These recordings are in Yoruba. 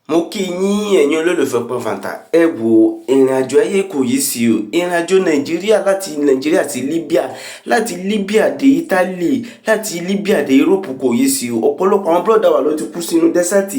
Mo kí yín, ẹ̀yin olólùfẹ́ Pọ́n Fanta. Ẹ wo ìrìn àjò ayé kò yí sí o. Ìrìn àjò Nàìjíríà, láti Nàìjíríà sí Libya, láti Libya dé Italy, láti Libya dé Europe, kò yí sí o. Ọ̀pọ̀lọpọ̀ àwọn brother wa ló ti kú sínú desert.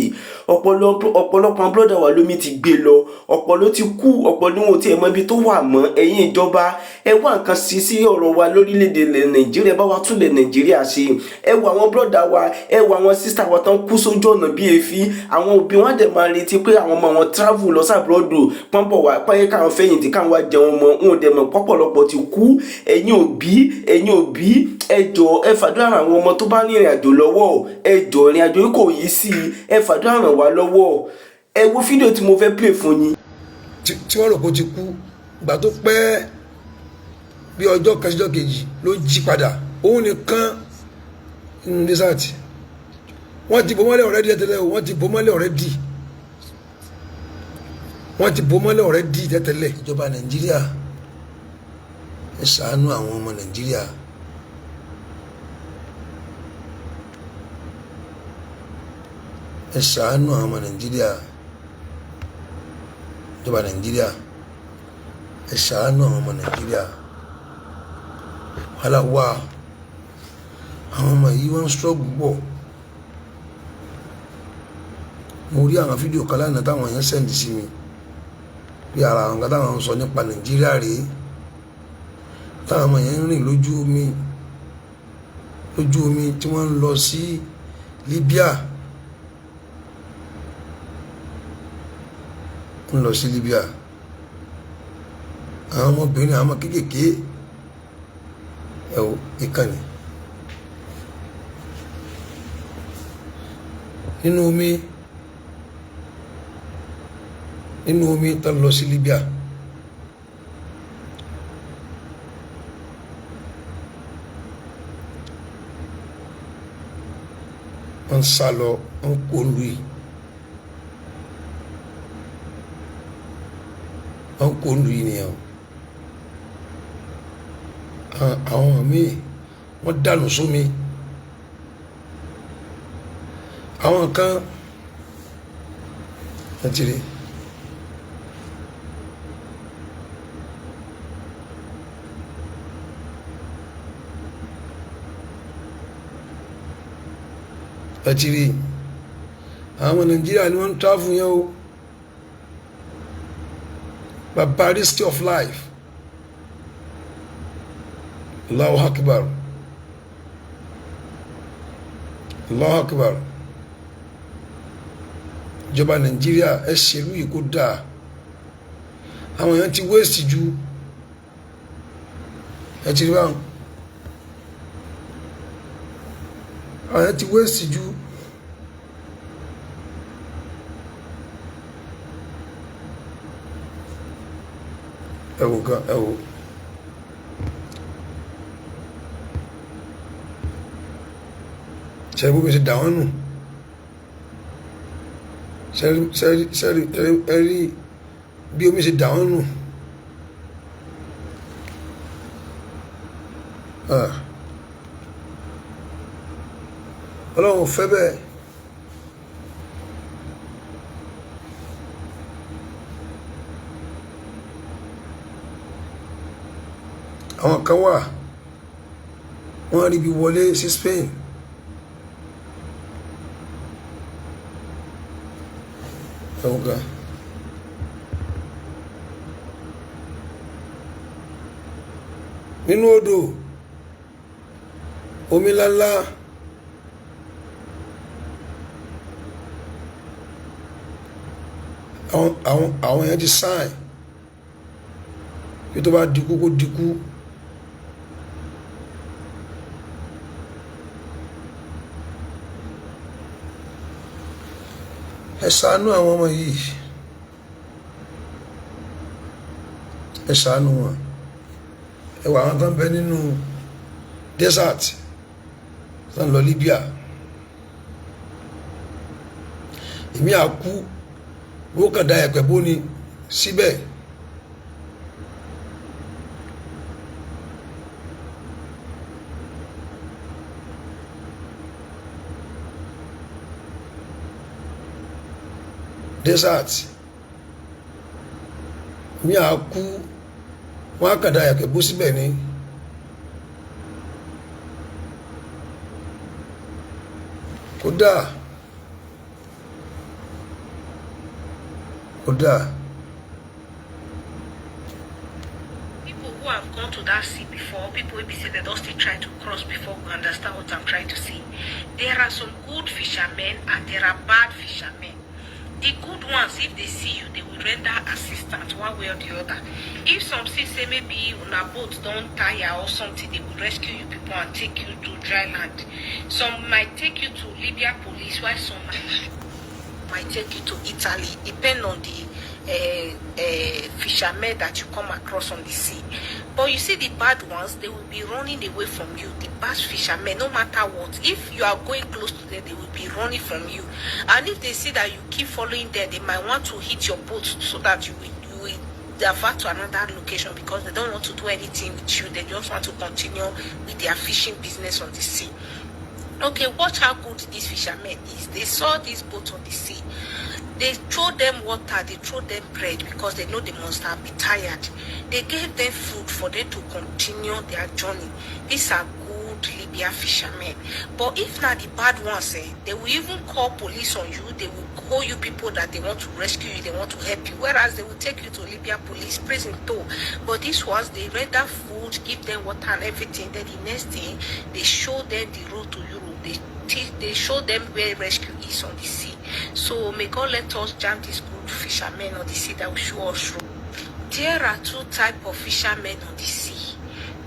Ọ̀pọ̀lọpọ̀ àwọn brother wa lómi ti gbé lọ. Ọ̀pọ̀ ló ti kú, ọ̀pọ̀ ní wọn ò tiẹ̀ mọ ibi tó wà mọ́. Ẹ̀yin ìjọba, ẹ wá nǹkan sí sí ọ̀rọ̀ wa lórílẹ̀‐èdè Nàìjíríà. Bá wa túnlẹ̀ Nàìjíríà ṣe. Ẹ wo àwọn brother wa, ẹ wo àwọn sister wa tán kú sójú ọ̀nà bí èéfín. Àwọn òbí wọn dẹ̀ máa retí pé àwọn ọmọ wọn travel lọ sí abroad, pọ́n bọ̀ wá pé káwọn fẹ̀yìntì, káwọn wá jẹun ọmọ wọn. Ò dẹ̀ mọ̀ pọ́pọ̀lọpọ̀ ti kú. Ẹ̀yin òbí, ẹ̀yin òbí, ẹ jọ̀ọ́, ẹ fàdúrà ràn àwọn ọmọ tó bá ní ìrìn àjò lọ́wọ́. Ẹ jọ̀ọ́, ìrìn àjò yìí kò yí sí i. Ẹ fàdúrà ràn wá lọ́wọ́. Ẹ wo fídíò tí mo fẹ́ play fún yín. Tí wọ́n rò kó ti kú, ìgbà tó pẹ́ bí ọjọ́ kan síjọ́ kejì ló jí padà, òun nìkan nínú desert. Wọ́n ti bò mọ́lẹ̀ already tẹ́tẹ́lẹ̀. Wọ́n ti bò mọ́lẹ̀ already, wọ́n ti bò mọ́lẹ̀ already tẹ́tẹ́lẹ̀. Ìjọba Nàìjíríà, ẹ ṣàánú àwọn ọmọ Nàìjíríà. Ẹ ṣàánú àwọn ọmọ Nàìjíríà. Ìjọba Nàìjíríà, ẹ ṣàánú àwọn ọmọ Nàìjíríà. Wàhálà wà. Àwọn ọmọ yìí, wọ́n ń struggle pọ̀. Mo rí àwọn fídíò kan lánàá táwọn èèyàn send sí mi, bí ara àwọn kan táwọn ń sọ nípa Nàìjíríà rèé, táwọn ọmọ yẹn ń rìn lójú omi, lójú omi tí wọ́n ń lọ sí Libya, ń lọ sí Libya. Àwọn ọmọbìnrin, àwọn ọmọ kéékèèké. Ẹ wo ìkànnì nínú omi, nínú omi tó ń lọ sí Libya. Wọ́n ń sá lọ, wọ́n kó lu yìí, wọ́n kó lu yìí nìyẹn o. Àwọn míì, wọ́n dànù sómi. Àwọn kan ẹ ti rí. Ẹ ti rí, àwọn Nàìjíríà ni wọ́n ń travel yẹn o. Bàbá, risk of life. Allahu Akbar, Allahu Akbar. Ìjọba Nàìjíríà, ẹ ṣèlú yìí kó dáa. Àwọn èèyàn ti waste ju. Ẹ ti rí báwọn, àwọn èèyàn ti waste ju. Ẹ wò gan, ẹ wò. Ṣe bó ṣe dà wọ́n nù? Ṣe rí bí omi ṣe dà wọ́n nù? Ah. Ọlọ́run ò fẹ́ bẹ́ẹ̀. Àwọn kan wà, wọ́n rí bí wọlé sí Spain. Ẹ̀wọ̀n kan nínú odò omi ńláńlá. Àwọn yẹn ti sáìn bí tó bá dikú, kó dikú. Ẹ ṣàánú àwọn ọmọ yìí, ẹ ṣàánú wọn. Ẹ wà, àwọn tó ń bẹ nínú desert tó ń lọ Libya, èmi àkú, wọ́n kàn da ẹ̀pẹ̀ bóni síbẹ̀. Desert ní à kú, wọn á kàdá yàkẹ́ bó síbẹ̀ ni. Kódà kódà. People who have gone to that sea before, people will be say they don still try to cross before we understand what I'm trying to say. There are some good fishermen and there are bad fishermen. The good ones, if they see you, they will render assistance one way or the other. If some see say maybe una boat don tire or something, they will rescue you people and take you to dry land. Some might take you to Libya police, while some might take you to Italy, depend on the fishermen that you come across on the sea. But you see the bad ones, they will be running away from you. The bad fishermen, no matter what, if you are going close to them, they will be running from you. And if they see that you keep following them, they might want to hit your boat so that you will divert to another location, because they don't want to do anything with you. They just want to continue with their fishing business on the sea. Okay, watch how good these fishermen is. They saw this boat on the sea. They throw them water, they throw them bread, because they know they must have been tired. They gave them food for them to continue their journey. These are good Libya fishermen. But if not the bad ones, they will even call police on you. They will call you people that they want to rescue you, they want to help you. Whereas they will take you to Libya police prison too. But these ones, they render food, give them water and everything. Then the next thing, they show them the road to Europe. They show them where rescue is on the sea. So may God let us jam these good fishermen on the sea that will show us road. There are two type of fishermen on the sea.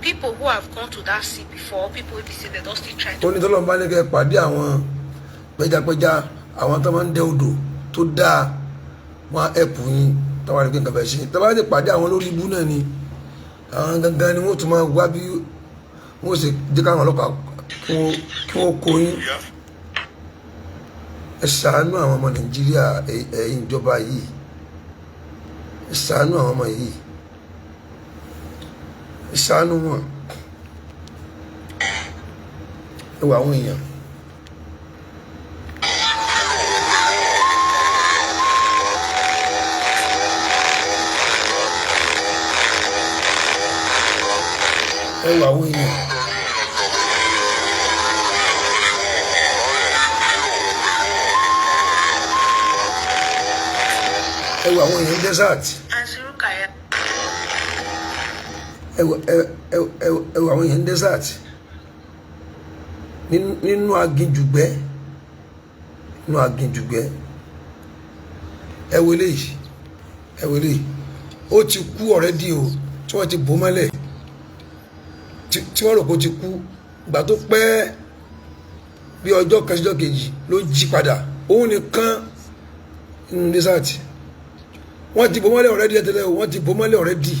People who have gone to that sea before, people will be say they don't still try to Ó ní tọ́lọ́run bá ní kẹ́ pàdé àwọn pẹjapẹja, àwọn tó máa ń dẹ odò tó dáa, wọn á ẹ̀pù yín táwọn àdìgbò nǹkan bẹ̀ ṣe. Tó bá ti pàdé àwọn lórí ibú náà ni àwọn gangan ni wọ́n tún máa wá bí wọ́n sì jẹ́ káwọn ọlọ́pàá kí wọ́n kó yín. Ẹ ṣàánú àwọn ọmọ Nàìjíríà. Ẹ̀yin ìjọba yìí, ẹ ṣàánú àwọn ọmọ yìí, ẹ ṣàánú wọn. Ẹ wọ àwọn èèyàn. Ẹ wọ àwọn èèyàn. Ẹ wọ àwọn èèyàn desert. Aunty Rukaya. Ẹ wọ àwọn èèyàn desert nínú aginjùgbẹ́, nínú aginjùgbẹ́. Ẹ wo eléyìí, ẹ wo eléyìí. Ó ti kú already o, tí wọ́n ti bò mọ́lẹ̀, tí wọ́n rò pé ó ti kú. Ìgbà tó pẹ́ bí ọjọ́ kan síjọ́ kejì ló jí padà, òun nìkan nínú desert. Wọ́n ti bò mọ́lẹ̀ already tẹ́tẹ́lẹ̀ o. Wọ́n ti bò mọ́lẹ̀ already,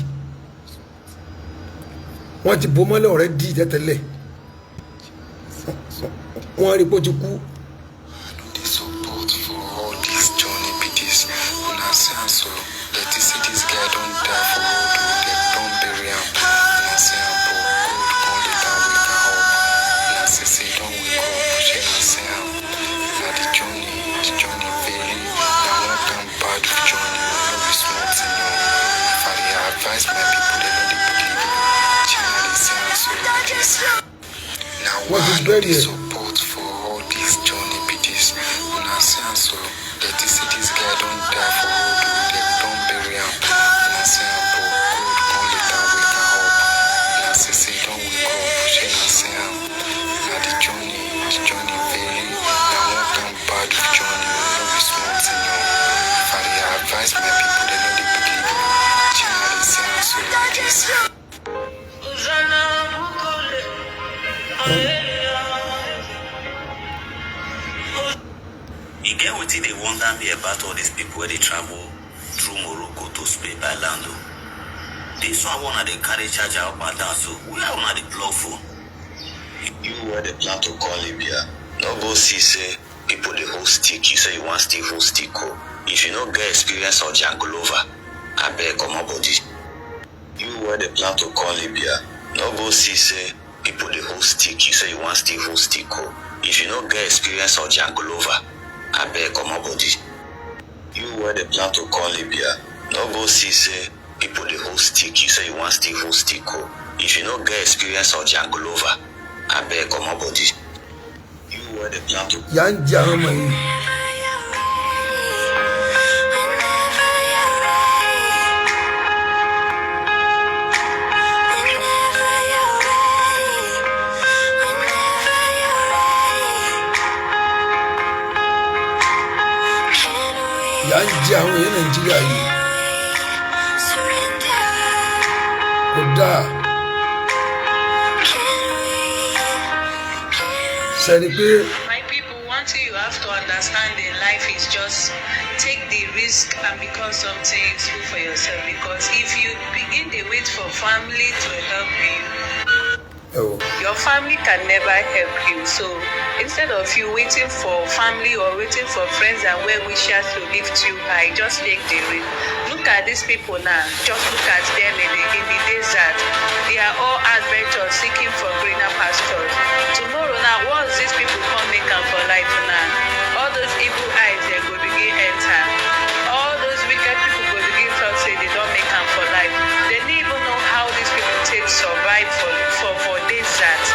wọ́n ti bò mọ́lẹ̀ already tẹ́tẹ́lẹ̀. Wọ́n rí pé ó ti kú. The support for all this journey be this. Una see am so. Dem think say this guy don die for road o, dem don bury am. Una see am, but God come later wake am up. Una see say e don wake up, shey una see am? Na the journey, the journey very na one kind bad journey o, no be small thing o. If I dey advise my people, dem no dey believe me. Shey una dey see am so like this? Na Wọ́n why ti I no bury dey ẹ̀. support for all this journey be this. Una see am so. Dem think say this guy don die for road o, dem don bury am. Una see am, but God come later wake am up. Una see say e don wake up, shey una see am? Na the journey, the journey very na one kind bad journey o, no be small thing o. If I dey advise my people, dem no dey believe me. Shey una dey see am so like this? Hosanna, Bukole, Hallelujah. E get wetin dey wonder me about all these people wey dey travel through Morocco to Spain by land o. This one wey una dey carry charger up and down so, where una dey plug phone? You wey dey plan to come Libya, no go see say people dey hold stick, you say you wan still hold stick o. If you no get experience of jangolova, abeg comot body. You wey dey plan to come Libya, no go see say people dey hold stick, you say you wan still hold stick o. If you no get experience of jangolova, abeg comot body. You wey dey plan to come Libya, no go see say people dey hold stick, you say you wan still hold stick o. If you no get experience of jangolova, abeg comot body. You wey dey plan to Ìyà ń jẹ àwọn ọmọ yìí. Ìyà ń jẹ àwọn èèyàn Nàìjíríà yìí, kò dáa. Sẹ́ni pé My people, one thing you have to understand in life is just take the risk and become something useful for yourself. Because if you begin to wait for family to help you, ẹ wò. Your family can never help you. So instead of you waiting for family or waiting for friends and well wishers to lift you high, just take the risk. Look at these people now. Just look at them in the desert. They are all adventurers seeking for greener pastures. Tomorrow now, once these people come make am for life now, all those evil eyes, they go begin enter. All those wicked people go begin talk say they don make am for life. They no even know how these people take survive for desert,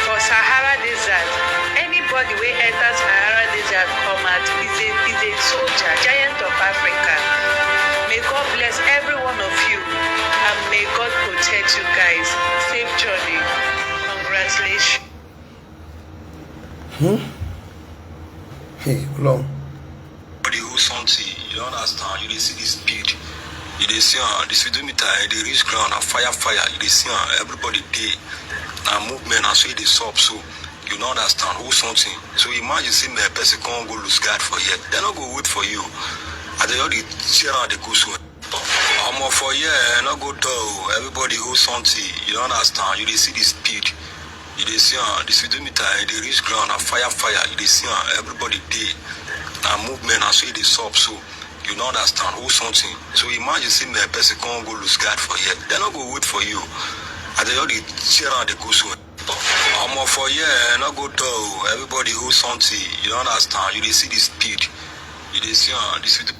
for Sahara Desert. Anybody wey enter Sahara Desert come out is a soldier, giant of Africa. May God bless every one of you and may God protect you guys. Safe journey. Congratulations. Hey, Ọlọ́run. Dey hold something, you understand? You dey see the speed, you dey see am, the speedometer e dey reach ground, na fire fire. You dey see am, everybody dey na movement, na so e dey sup. So you no understand, hold something. So imagine say my person come go lose guard for here, dem no go wait for you as dem just dey tear am dey go. So omo, for here no go dull o. Everybody hold something, you understand? You dey see the speed, you dey see am, the speedometer e dey reach ground, na fire fire. You dey see am, everybody dey na movement, na so e dey sup. So you no understand, hold something. So imagine say my person come go lose guard for here, dem no go wait for you as dem just dey tear am dey go. So omo, for here no go dull o. Everybody hold something, you understand? You dey see the speed, you dey see am, the speed.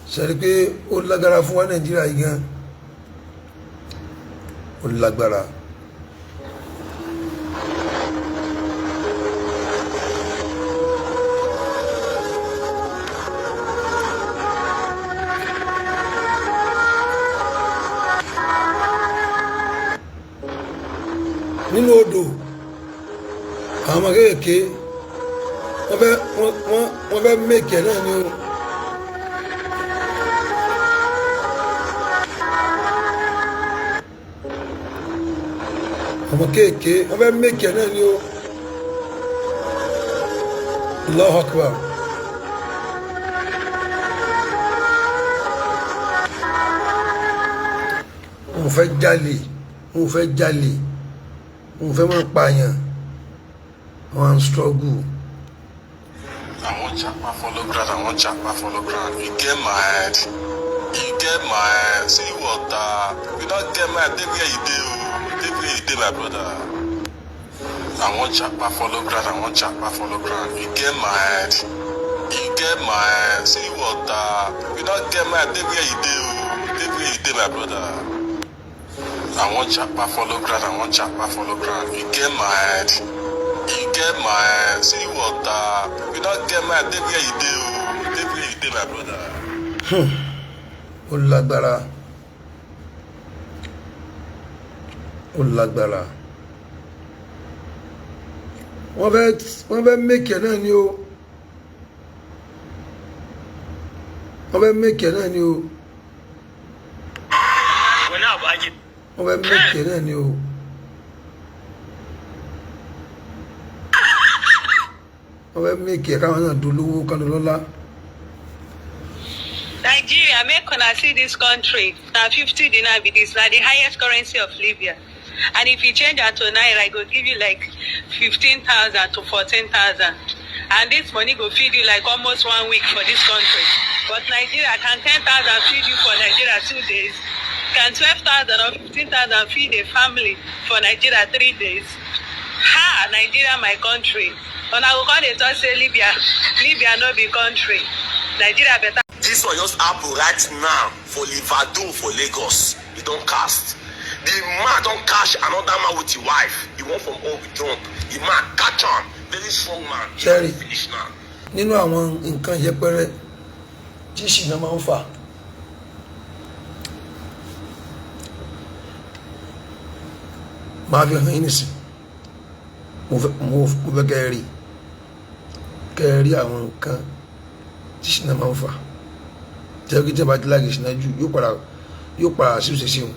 Sẹ́ni pé ó lágbára fún wa Nàìjíríà yìí gan, ó lágbára. Nínú odò, àwọn ọmọ kéèké wọ́n fẹ́ make ẹ̀ náà ni o. Ọmọ kéèké wọ́n fẹ́ make ẹ̀ náà ni o. Allahu Akbar. Wọn ò fẹ́ jalè, wọn ò fẹ́ jalè, wọn ò fẹ́ máa pààyàn, wọn à ń struggle. I wan japa follow ground, I wan japa follow ground. You get mind, you get mind. See water, you no get mind. Take where you dey o, take where you dey, my brother. I wan japa follow ground, I wan japa follow ground. You get mind, you get mind. See water, you no get mind. Take where you dey o, take where you dey, my brother. I wan japa follow ground, I wan japa follow ground. You get mind, you get mind. See water, you no get mind. Take where you dey o, take where you dey, my brother. Ó lágbára, ó lágbára. Wọ́n fẹ́ make ẹ̀ náà ni o. Wọ́n fẹ́ make ẹ̀ náà ni o. Wani abu ake Wọ́n fẹ́ make ẹ̀ náà ni o. Wọ́n fẹ́ make ẹ̀ káwọn náà dolówó kánú lọ́lá. Nigeria, make una see this country. Na 50 dinar be this. Na the highest currency of Libya. And if you change am to naira, e go give you like 15,000 to 14,000. And this money go feed you like almost one week for this country. But Nigeria, can 10,000 feed you for Nigeria 2 days? Can 12,000 or 15,000 feed a family for Nigeria 3 days? Ha! Nigeria, my country. Una go come dey talk say Libya, Libya no be country. Nigeria better. This This one just happen right now for Livado for Lagos. E don cast. The man don catch another man with him wife. He wan from up jump. The man catch am. Very strong man. He Sherry. don finish now. Nínú àwọn nǹkan yẹpẹrẹ tí ṣìnà máa ń fà, máa fi hàn yín nìsín. Mo fẹ́ kẹ́ ẹ rí àwọn nǹkan tí ṣìnà máa ń fà, jẹ́ kí tí a bá ti láàgì ṣìnà jù, yóò padà sí òṣèṣì wọn.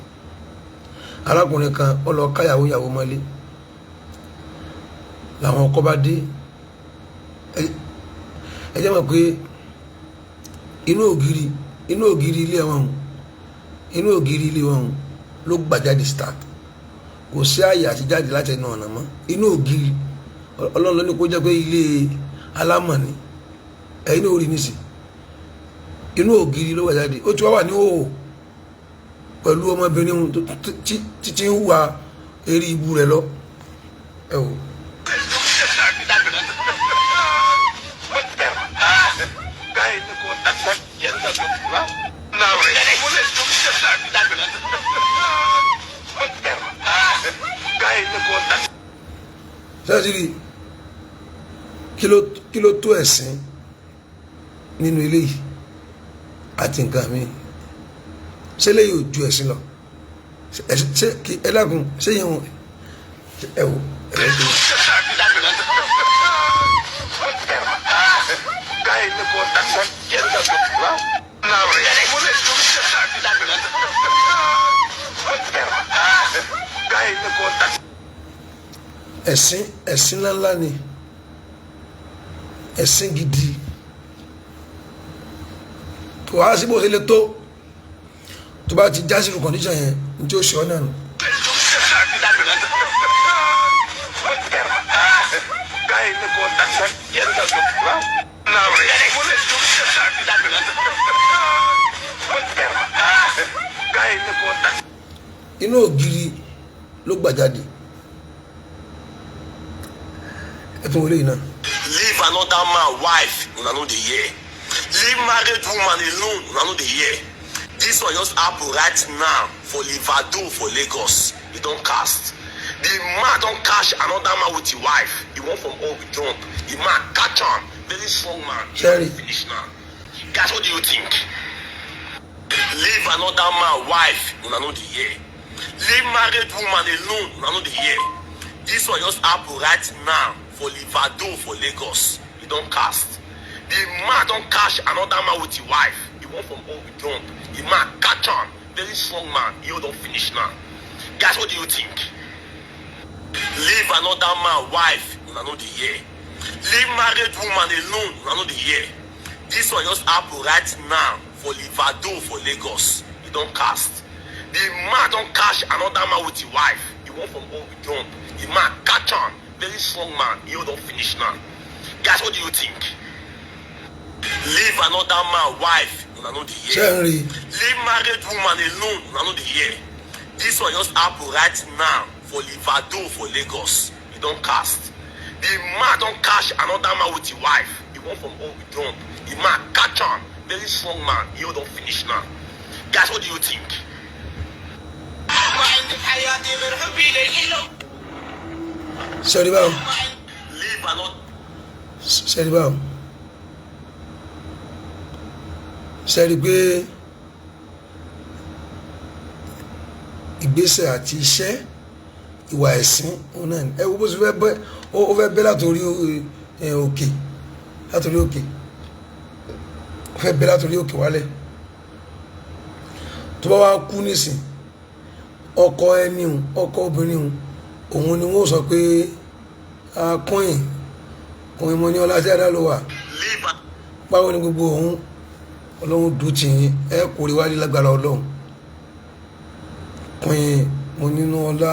Arákùnrin kan, ó lọ káyàwó ìyàwó mọ́lé, làwọn ọkọ bá dé. Ẹ jẹ́ mọ̀ pé inú ògiri ilé wọn, inú ògiri ilé wọn ló gbà jáde síta. Kò sí àyè àti jáde láti ẹnu ọ̀nà mọ́. Inú ògiri, Ọlọ́run ló ní kó jẹ́ pé ilé alámọ̀ ni. Ẹ̀yin ní orí nísì, inú ògiri ló wà jáde. Ó ti wá wà ní òhò pẹ̀lú ọmọbìnrin tí tí ń hùwà eré ibu rẹ̀ lọ. Ẹ wò. Sẹ́ẹ̀tì kí ló tó ẹ̀sìn nínú ilé yìí àti nǹkan mi? Ṣé lè yóò ju ẹ̀sìn lọ? Ṣé kí ẹ dákun, ṣé yẹn wọn ẹ wò ẹ wò tó. Ẹ̀sìn, ẹ̀sìn ńláńlá ni, ẹ̀sìn gidi. Kò wá sí bó ṣe lè tó, tó bá ti já sínú condition yẹn, ní tí ó ṣe ọ́ náà nù. Inú ògiri ló gbà jáde. Ẹ tún wọlé yìí náà. Leave another man wife, una no dey hear. Leave married woman alone, una no dey hear. This one just happen right now for Livado for Lagos. E don cast. The man don catch another man with him wife. He wan from up jump. The man catch am. Very strong man. He Sherry. don finish now. Guys, what do you think? Leave another man wife, una no dey hear. Leave married woman alone, una no dey hear. This one just happen right now for Livado for Lagos. E don cast. The man don catch another man with him wife. He wan from up jump. The man catch am. Very strong man. He don finish now. Guys, what do you think? Leave another man wife, una no dey hear. Leave married woman alone, una no dey hear. This one just happen right now for Livado for Lagos. E don cast. The man don catch another man with him wife. He wan from up jump. The man catch am. Very strong man. He don finish now. Guys, what do you think? Leave another man wife, una no dey Ṣé hear. ń rí? Leave married woman alone, una no dey hear. This one just happen right now for Livado for Lagos. E don cast. The man don catch another man with him wife. He wan from up jump. The man catch am. Very strong man. He don finish now. Guys, what do you think? وعندك حياتي من حبي لك. Ṣé rí báwọn? Leave another. Ṣé rí báwọn? Ṣé rí pé ìgbésẹ̀ àti iṣẹ́ ìwà ẹ̀sìn òun náà ni? Ẹ wo bó ṣe fẹ́ bẹ́, ó fẹ́ bẹ́ látòrí òkè, látòrí òkè, ó fẹ́ bẹ́ látòrí òkè wálẹ̀. Tó bá wá kú nísìn, ọkọ ẹni hùn, ọkọ obìnrin hùn, òun ni wọ́n sọ pé akọ́yìn kùnrin mo ní ọlá tí adá ló wà. Leave Báwo ni gbogbo òun? Ọlọ́run dùn tì yín, ẹ kò rí wálé lágbára Ọlọ́run. Kùnrin mo nínú ọlá,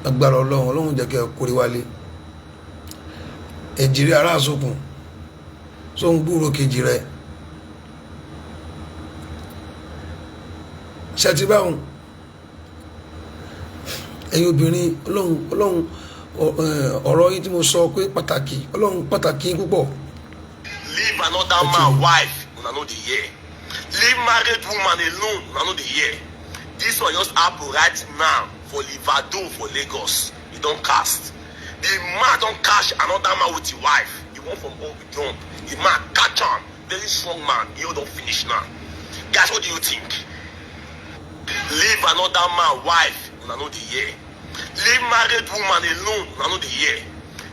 lágbára Ọlọ́run, Ọlọ́run jẹ́ kí ẹ kò rí wálé. Ẹ̀jìrì ará àsokùn tó ń gbúrò kejì rẹ̀ ṣe ti báwọn. Ẹ̀yin obìnrin, Ọlọ́run, Ọlọ́run, ọ̀rọ̀ yín tí mo sọ pé pàtàkì, Ọlọ́run pàtàkì yín púpọ̀. Leave Another man wife, una no dey hear. Leave married woman alone, una no dey hear. This one just happen right now for Livado for Lagos. E don cast. The man don catch another man with him wife. He want from up jump. The man catch am. Very strong man. He don finish now. Guys, what do you think? Leave another man wife, una no dey hear. Leave married woman alone, una no dey hear.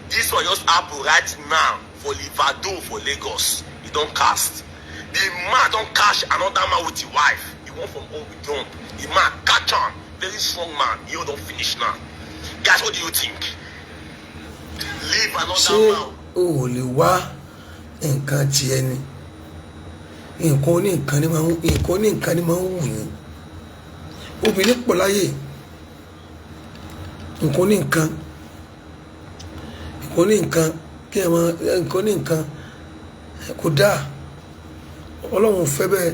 This one just happen right now for Livado for Lagos. E don cast. The man don catch another man with him wife. He want from up jump. The man catch am. Very strong man. He don finish now. Guys, what do you think? Leave another Ṣé man. o ò lè wá nǹkan tiẹ̀ ni? Nǹkan oníǹkan ni máa ń, nǹkan oníǹkan ni máa ń wù yín. Obìnrin pọ̀ láyè. Nǹkan oníǹkan, nǹkan oníǹkan, kí ẹ máa nǹkan oníǹkan kò dáa. Ọlọ́run ò fẹ́ bẹ́ẹ̀.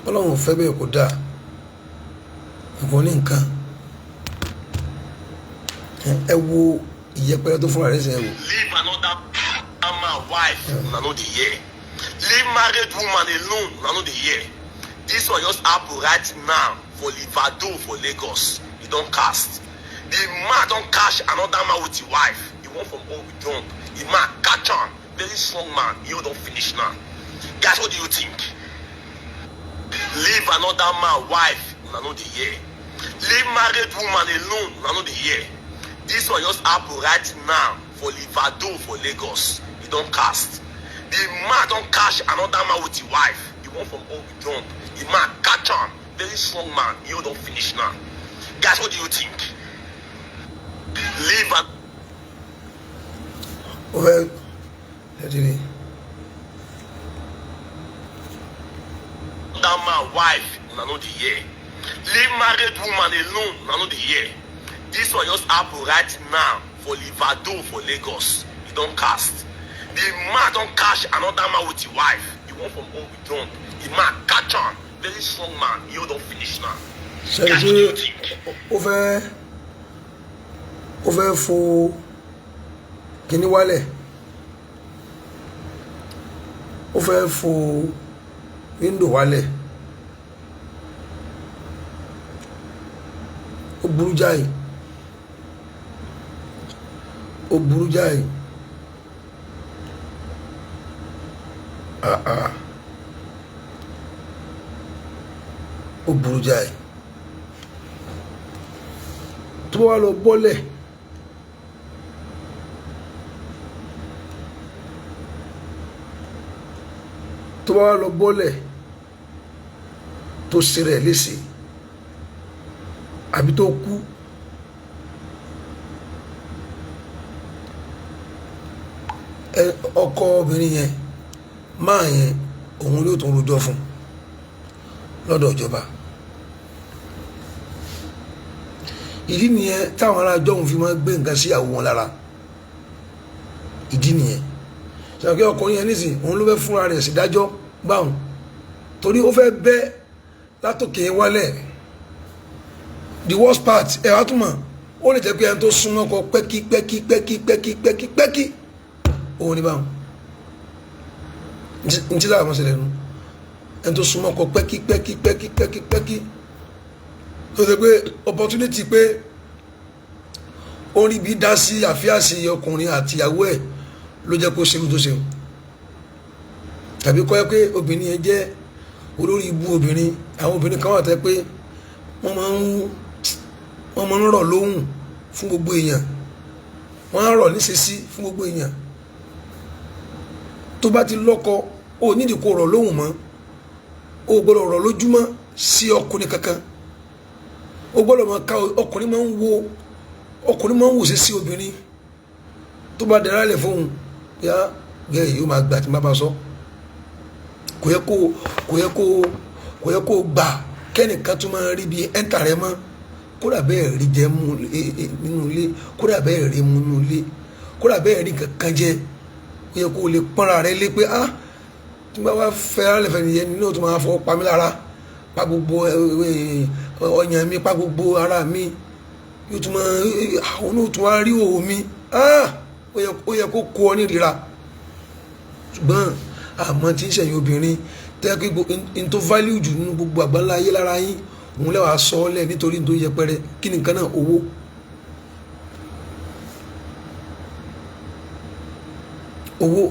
Ọlọ́run ò fẹ́ bẹ́ẹ̀, kò dáa. Nǹkan oníǹkan. Ẹ wo ìyẹpẹrẹ tó fúnra rẹ̀ sẹ́, ẹ wò. Leave another man wife, una no dey hear. Leave married woman alone, una no dey hear. This one just happen right now for Livado for Lagos. E don cast. The man don catch another man with him wife. He want from up jump. The man catch am. Very strong man. He don finish now. Guys, what do you think? Leave another man wife, una no dey hear. Leave married woman alone, una no dey hear. This one just happen right now for Livado for Lagos. E don cast. The man don catch another man with him wife. He want from up jump. The man catch am. Very strong man. He don finish now. Guys, what do you think? Leave an Ó fẹ́ ẹ ti rí. Another man wife, una no dey hear. Leave married woman alone, una no dey hear. This one just happen right now for Livado for Lagos. E don cast. The man don catch another man with him wife. He want from up jump. The man catch am. Very strong man. He don finish now. Ṣe Guys, pé what do you think? Ó fẹ́ fo kíní wálẹ̀, ó fẹ́ fo window wálẹ̀. Ó burú jáì, ó burú jáì. Ah ah, ó burú jáì. Tó bá wà lọ bọ́lẹ̀, tó bá wà lọ bọ́lẹ̀, tó ṣe rẹ̀ léṣe àbí tó kú, ẹ ọkọ obìnrin yẹn máa yẹn, òun yóò tún rojọ́ fún lọ́dọ̀ ìjọba. Ìdí nìyẹn táwọn ará jọ́hún fi máa ń gbé nǹkan sí ìyàwó wọn lára. Ìdí nìyẹn sọ pé ọkùnrin yẹn nísìn, òun ló fẹ́ fúnra rẹ̀ sídájọ́ báwọn, torí ó fẹ́ bẹ́ látòkè wálẹ̀. The worst part, ẹ wá tún mọ̀, ó lè jẹ́ pé ẹni tó súnmọ́ kọ pẹ́kí pẹ́kí pẹ́kí pẹ́kí pẹ́kí pẹ́kí, òun ni báwọn ntí sábà máa ṣẹlẹ̀ nu. Ẹni tó súnmọ́ kọ pẹ́kí pẹ́kí pẹ́kí pẹ́kí pẹ́kí, tó ṣe pé opportunity pé ó rí bí dá sí àfíàsí ọkùnrin àti ìyàwó ẹ̀ ló jẹ́ kó ṣerú tó ṣeun, tàbí kọ́ ẹ pé obìnrin yẹn jẹ́ olórí ibú obìnrin. Àwọn obìnrin kan wà tẹ́ pé wọ́n máa ń rọ̀ lóhùn fún gbogbo èèyàn, wọ́n á rọ̀ níṣesí fún gbogbo èèyàn. Tó bá ti lọ́kọ, ó nídìí kó rọ̀ lóhùn mọ́. Ó gbọ́dọ̀ rọ̀ lójúmọ́ sí ọkùnrin kankan. Ó gbọ́dọ̀ máa ká ọkùnrin, máa ń wo ọkùnrin, máa ń wò sí sí obìnrin tó bá dẹ̀ra lẹ̀ fóun yá gẹ́gẹ́, yóò máa gbà tí má bá sọ. Kò yẹ kó gbà kẹ́nìkan tó máa rí bí ẹ́ńtà rẹ mọ́. Kódà bẹ́ẹ̀ rí jẹ mú nínú ilé, kódà bẹ́ẹ̀ rí mú nínú ilé, kódà bẹ́ẹ̀ rí kankan jẹ, ó yẹ kó lè pọ́nra rẹ lé pé, ah, tí wọ́n bá fẹ́ rálẹ̀ fẹ́ nìyẹn nínú tó máa fọwọ́ pa mí lára, pa gbogbo ọyàn mi, pa gbogbo ara mi, yóò tún máa àwọn náà tún wá rí òwò mi. Ah, Ó yẹ kó kó ọ nírira. Ṣùgbọ́n àmọ́ tí ń ṣẹ̀yìn obìnrin tẹ́ kí n tó value jù nínú gbogbo àgbáńlá ayé lára yín, òun lẹ́wàá sọ ọ́ lẹ̀ nítorí tó yẹpẹrẹ. Kí ni nǹkan náà? Owó. Owó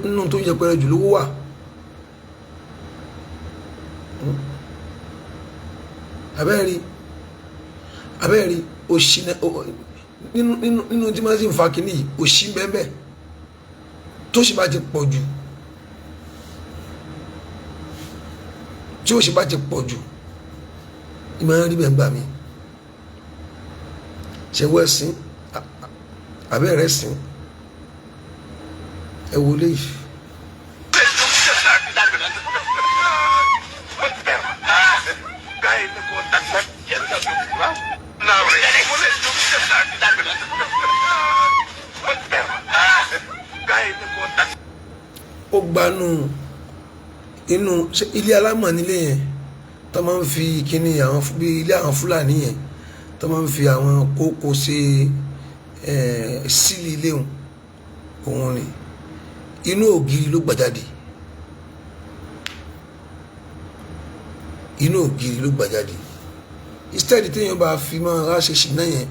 nínú tó yẹpẹrẹ jù lówó wà. Abẹ́rẹ́ òṣì nínú tí wọ́n sì ń fa kínní yìí, òṣì bẹ́ẹ̀ tó sì bá ti pọ̀ jù, tí òṣì bá ti pọ̀ jù, ìmọ̀ rí bẹ́ẹ̀ ń gbà mí. Ṣe wọ́ ẹ̀sìn abẹ́rẹ́ sìn ẹ wọlé yìí. Ó gbanú inú ilé alámọ̀ nílé yẹn tó máa ń fi kíní àwọn bí ilé àwọn Fúlàní yẹn tó máa ń fi àwọn kókó ṣe sílì ilé òun ni inú ògiri ló gbà jáde. Inú ògiri ló gbà jáde. Instead téèyàn bá fi máa ráṣẹ ṣìnà yẹn,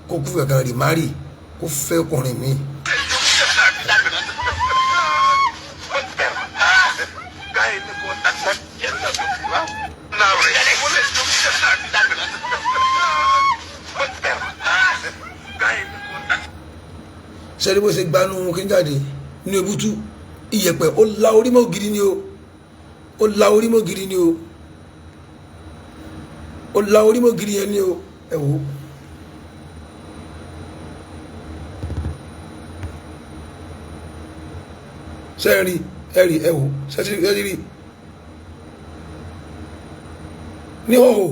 kó kú fẹ́ kan rì márì, kó fẹ́ ọkùnrin míì. Sẹ́ni bó ṣe gbanú kí n jáde nínú ebútú iyẹ̀pẹ̀, ó la orí mọ́ ògiri ni o, ó la orí mọ́ ògiri ni o, ó la orí mọ́ ògiri yẹn ni o. Ẹ wò ó. Sẹ́ẹ̀rì ẹ̀rì ẹ wò, sẹ́ẹ̀rì ní hòhò,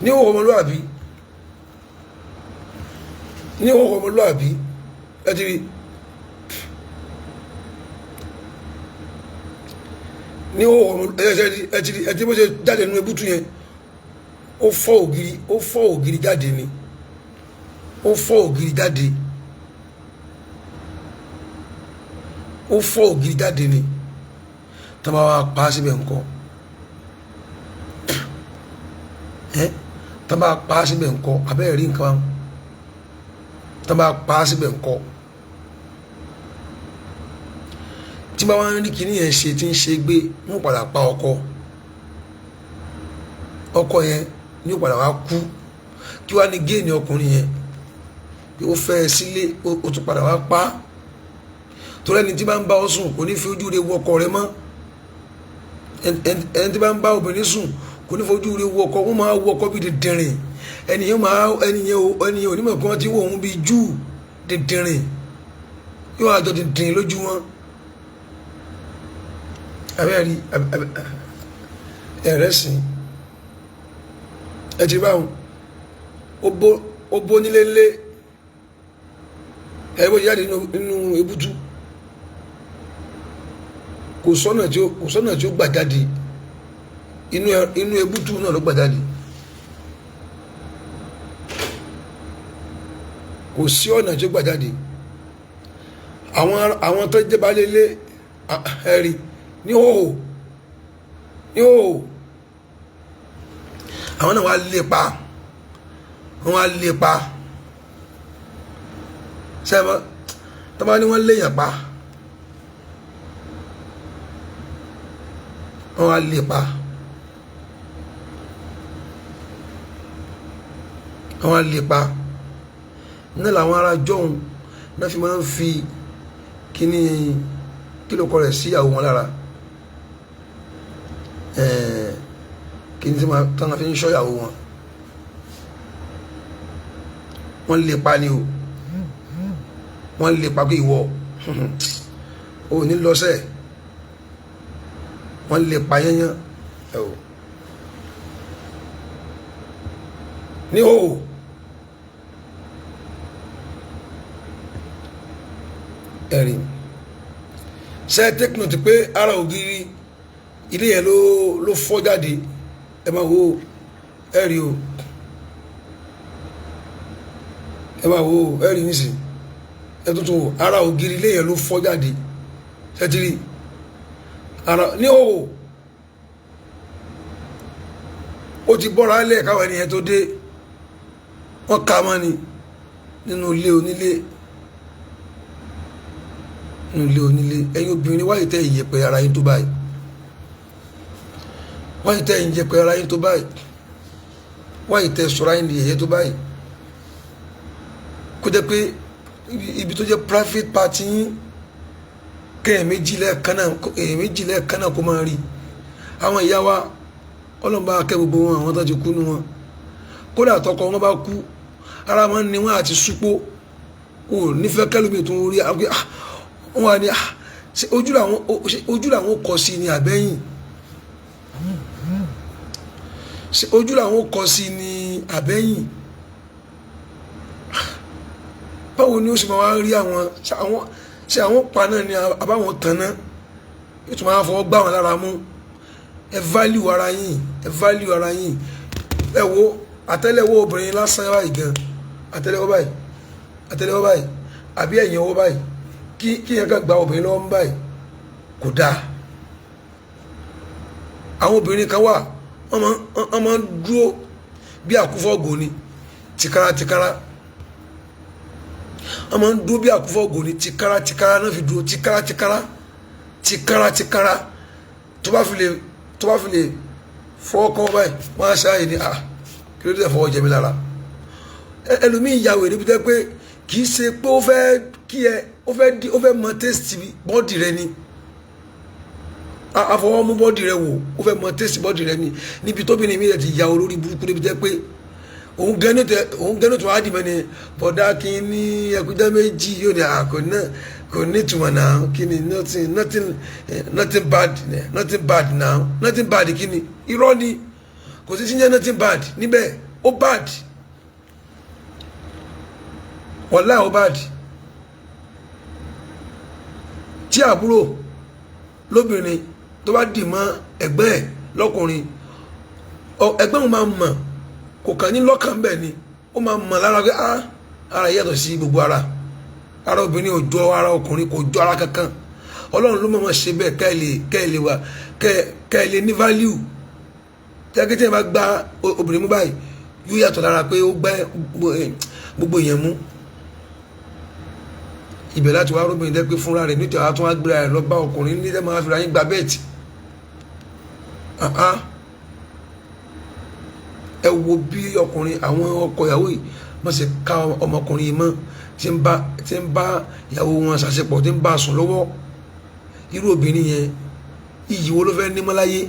ní hòhò ọmọlúwàbí, ní hòhò ọmọlúwàbí. Ẹ ti rí ní hòhò ọmọ ẹ ti rí, ẹ ti bó ṣe jáde nínú ebútú yẹn, ó fọ́ ògiri, ó fọ́ ògiri jáde ni, ó fọ́ ògiri jáde, ó fọ́ ògiri jáde ni. Tó bá wá pa á síbẹ̀ ńkọ́? Ẹ tó bá pa á síbẹ̀ ńkọ́? Abẹ́rẹ́ rí nǹkan tó bá pa á síbẹ̀ ńkọ́? Tí bá wá ń rí kinní yẹn ṣe tí ń ṣe gbé, wọ́n padà pa ọkọ. Ọkọ yẹn ní ó padà wá kú. Kí wá ní géènì ọkùnrin yẹn pé ó fẹ́ ẹ sílé, ó tún padà wá pa á? Torí ẹni tí bá ń bá ọ sùn kò ní fi ojú rẹ̀ wo ọkọ rẹ̀ mọ́. Ẹni tí bá ń bá obìnrin sùn kò ní fojú rẹ̀ wo ọkọ. Wọ́n máa wo ọkọ bíi dìndìnrìn. Ẹni yẹn máa ẹni yẹn ẹni yẹn onímọ̀ kan tí wọ́n òun bíi júù dìndìnrìn, yóò àjọ dìndìnrìn lójú wọn. Abẹ́rẹ́ ẹ̀rẹ́ sìn ẹ ti báwọn ó bó nílé ńlé ẹ bó jáde nínú ebútú, kò sọ́nà tí ó kò sọ́nà tí ó gbà jáde. Inú ebútú náà ló gbà jáde. Kò sí ọ̀nà tí ó gbà jáde. Àwọn tó jẹ́ baálé ilé ẹ̀rí ní hòhò, ní hòhò, àwọn náà wá lépa, wọ́n wá lépa. Sẹ́wọ́n tó bá ní wọ́n léèyàn pa, wọ́n wá lépa, wọ́n wá lépa. Náà làwọn ará jọ̀hún náà fi máa ń fi kíní kí ló kọ rẹ̀ sí ìyàwó wọn lára, kíní tí wọ́n fi ń ṣọ́ ìyàwó wọn. Wọ́n lépa ni o, wọ́n lépa pé ìwọ ò ní lọ́sẹ̀. Wọ́n lépa yányán. Ẹ o ní o ẹ̀rìn ṣe take note pé ara ògiri ilé yẹn ló fọ́ jáde. Ẹ máa wo ẹ̀rí o. Ẹ máa wo, ẹ rí nísìn, ẹ tuntun wò, ara ògiri ilé yẹn ló fọ́ jáde. Ṣé ti rí ara ní òwò? Ó ti bọ́ra lẹ̀ káwọn ènìyàn tó dé. Wọ́n ka mọ́ ni nínú ilé onílé, nínú ilé onílé. Ẹ̀yin obìnrin, wáyé tẹ́ ìyẹ̀pẹ̀ ara yín tó báyìí? Wáyé tẹ́ ìyẹ̀pẹ̀ ara yín tó báyìí? Wáyé tẹ́ sọ̀rọ̀ ayé nìyẹn tó báyìí? Kó jẹ́ pé ibi tó jẹ́ private party yín, kéèyàn méjì lẹ́ẹ̀kan náà, èèyàn méjì lẹ́ẹ̀kan náà kó máa rí. Àwọn ìyá wa, ọlọ́mọba akẹ́ gbogbo wọn, àwọn tó ti kú nu wọn, kódà tọkọ wọn bá kú, ara wọn ni wọn àti súpó, wọn ò nífẹ̀ẹ́ kẹlòmíì tó ń rí àwọn. Wọn wà ní ojú làwọn kọ sí ni àbẹ́yìn? Ṣé ojú làwọn kọ sí ni àbẹ́yìn? Báwo ni ó sì máa wá rí àwọn? Ṣé àwọn pa náà ni àbáwọn tàn náà? Yóò tún máa fọwọ́ gbá wọn lára mú. Ẹ value ara yín, ẹ value ara yín. Ẹ wo àtẹ́lẹwọ́ obìnrin lásán báyìí gan, àtẹ́lẹwọ́ báyìí, àtẹ́lẹwọ́ báyìí àbí ẹ̀yìn ọwọ́ báyìí, kí yẹn kàn gba obìnrin lọ́wọ́ báyìí, kò dáa. Àwọn obìnrin kan wà, wọ́n máa ń dúró bí àkúfọ́gò ni, tìkára tìkára. Wọ́n máa ń dúró bí àkúfọ́gò ni, tìkára tìkára náà fi dúró, tìkára tìkára, tìkára tìkára. Tó bá fi lè fọwọ́ kọ́ báyìí, wọ́n á ṣáàyè ní, "À, kí ló dé fọwọ́ jẹ mí lára?" Ẹlòmíì ìyàwó èrè bí tẹ́ pé kì í ṣe pé ó fẹ́ kí ẹ, ó fẹ́ di, ó fẹ́ mọ taste body rẹ ni. Àfọwọ́ mú body rẹ wò, ó fẹ́ mọ taste body rẹ ni. Níbi tóbìnrin mi rẹ ti ya olórí burúkú níbi tẹ́ pé òun gẹ́nu tó wá dì mẹ́ni bọ̀dá kí ní ẹkújẹ́ méjì yóò ní àkó náà kò ní ìtumọ̀ náà. Kí ni nothing, nothing, nothing bad, nothing bad now, nothing bad? Kí ni? Irọ́ ni, kò sí sí jẹ́ nothing bad níbẹ̀. Ó bad, wàláhì, ó bad. Tí àbúrò lóbìnrin tó bá dì mọ́ ẹ̀gbẹ́ ẹ̀ lọ́kùnrin, ẹ̀gbẹ́ òun máa mọ̀, kò kàn ní lọ́kàn bẹ́ẹ̀ ni, ó máa mọ̀ lára pé, ah, ara yàtọ̀ sí gbogbo ara. Ara obìnrin ò jọ ara ọkùnrin, kò jọ ara kankan. Ọlọ́run ló mọ̀ ṣe bẹ́ẹ̀ kẹ́ ẹ lè wà, kẹ́ ẹ lè ní value. Tẹ́kí tí ẹ bá gba obìnrin mú báyìí, yóò yàtọ̀ lára pé ó gbá gbogbo èèyàn mú. Ibẹ̀ láti wá róbìnrin tẹ́ pé fúnra rẹ̀ nítorí àwọn tó wá gbéra rẹ̀ lọ bá ọkùnrin ní tẹ́ máa fi ra yín gba bẹ́ẹ̀tì. Ẹ wo bí ọkùnrin, àwọn ọkọ ìyàwó yìí, wọ́n ṣe ká ọmọkùnrin yìí mọ́ tí ń bá ìyàwó wọn ṣàṣepọ̀, tí ń bá sùn lọ́wọ́. Irú obìnrin yẹn, iyì wo ló fẹ́ ní mọ́láyé?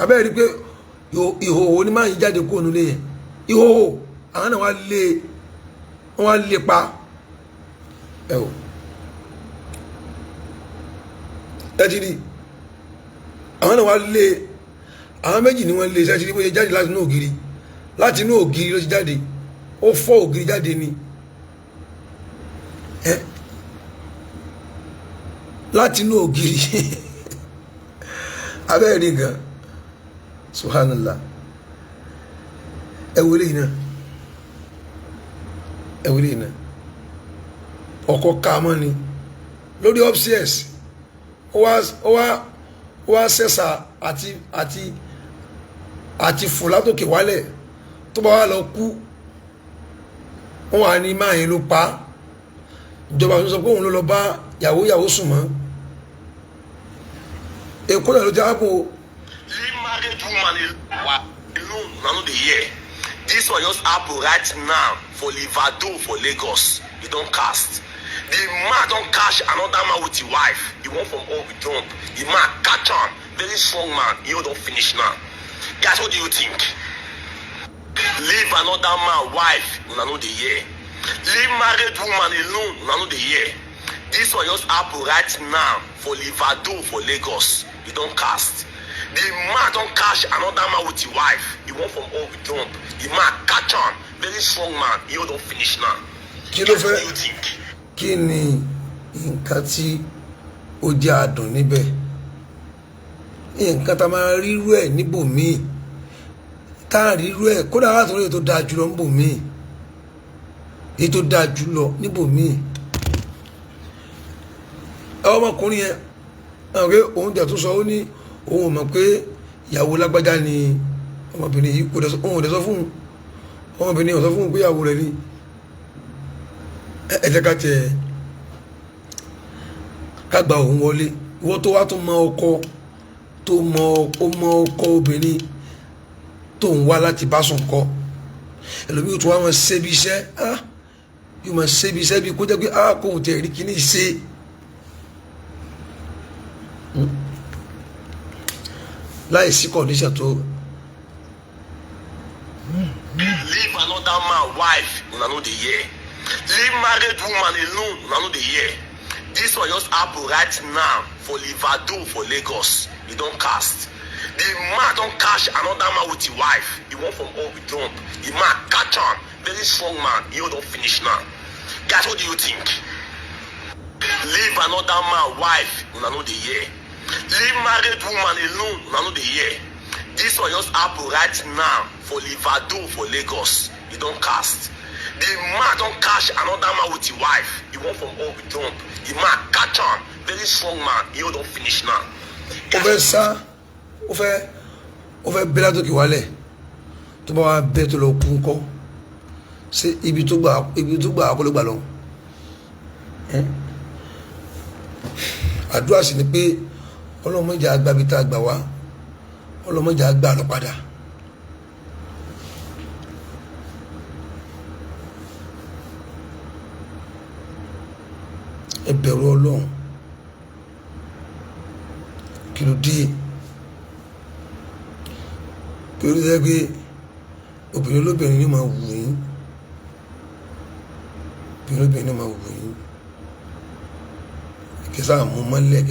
Abẹ́rẹ́ rí pé ìhòòhò ni máa ń jáde kó nulẹ̀ yẹn, ìhòòhò. Àwọn náà wá lé, wọ́n wá lé pa. Ẹ o, ẹ ti rí, àwọn náà wá lé, àwọn méjì ni wọ́n lé. Ṣe ti rí bó ṣe jáde láti inú ògiri? Láti inú ògiri ló ti jáde, ó fọ́ ògiri jáde ni. Ẹ láti inú ògiri, abẹ́rẹ́ rí nǹkan, subhanallah. Ẹ wọlé yìí náà, ẹ wọlé yìí náà. Ọkọ ká mọ́ ni lórí upstairs. Ó wá sẹ́sà àti fò látòkè wálẹ̀. Tó bá wà lọ kú, wọ́n wà ní máa yẹn ló pa á. Ìjọba tó sọ pé òun ló lọ bá yàwó sùn mọ́. Èkó náà ló ti ápò. Leave married woman alone, una no dey hear. This one just happen right now for Livado for Lagos. E don cast. The man don catch another man with him wife. He wan from up jump. The man catch am. Very strong man. He don finish now. Guys, what do you think? Leave another man wife, una no dey hear. Leave married woman alone, una no dey hear. This one just happen right now for Livado for Lagos. E don cast. The man don catch another man with him wife. He wan from up jump. The man catch am. Very strong man. He don finish now. Kí ló Guys, fẹ́ what do you think? Kí ni nǹkan tí ó jẹ́ adùn níbẹ̀? Nǹkan tá a máa rírú ẹ̀ níbòmíì, tá a rírú ẹ̀ kódà látòrí tó dáa jùlọ níbòmíì. Èyí tó dáa jù lọ níbòmíì, ọmọkùnrin yẹn àwọn pé òun tẹ̀ tó sọ, ó ní òun ò mọ̀ pé ìyàwó lágbájá ni ọmọbìnrin yìí. Kò dẹ̀ sọ, òun ò dẹ̀ sọ fún un, ọmọbìnrin ò sọ fún un pé ìyàwó rẹ̀ ni. Ẹ jẹ́ ká tiẹ̀ ká gba òun wọlé. Ìwọ tó wá tó mọ ọkọ, tó mọ ó mọ ọkọ obìnrin tó ń wá láti bá sùn kọ, ẹlòmíì tó wá máa ṣe bí iṣẹ́, ah, yóò máa ṣe bí iṣẹ́ bí kó jẹ́ pé, ah, kóhun tẹ̀ rí kíní ṣe láì sí condition tó. Leave another man wife, una no dey hear. Leave married woman alone, una no dey hear. This one just happen right now for Livado for Lagos. E don cast. The man don catch another man with him wife. He wan from up jump. The man catch am. Very strong man. He don finish now. Guys, what do you think? Leave another man wife, una no dey hear. Leave married woman alone, una no dey hear. This one just happen right now for Livado for Lagos. E don cast. The man don catch another man with him wife. He wan from up jump. The man catch am. Very strong man. He don finish now. Ó fẹ́ sá, ó fẹ́ bẹ́ látòkè wálẹ̀. Tó bá wá bẹ́ tó lọ kú ńkọ́? Ṣé ibi tó gbà kó ló gbà lọ? Ẹ́? Àdúrà sì ni pé ọlọ́mọdé àgbà bíi tá a gbà wá, ọlọ́mọdé àgbà lọ padà. Ẹ bẹ̀rù Ọlọ́run. Kí ló dé? Kí ló dé pé obìnrin olóbìnrin ni máa wù yín? Obìnrin olóbìnrin ni máa wù yín, kẹsà mú mọ́lẹ̀,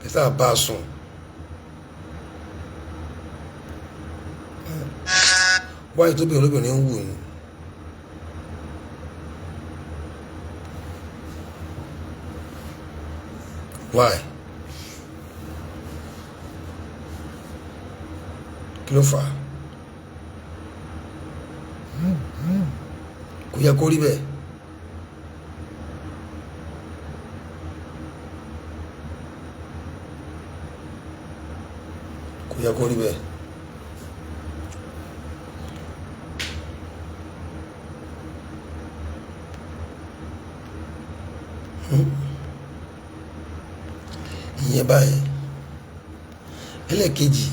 kẹsà bá a sùn. Wáyé tóbìnrin olóbìnrin ń wù yín. Why? Kí ló fà á? Kò yẹ kó rí bẹ́ẹ̀. Kò yẹ kó rí bẹ́ẹ̀. Ìyẹn báyìí. Ẹlẹ́ẹ̀kejì.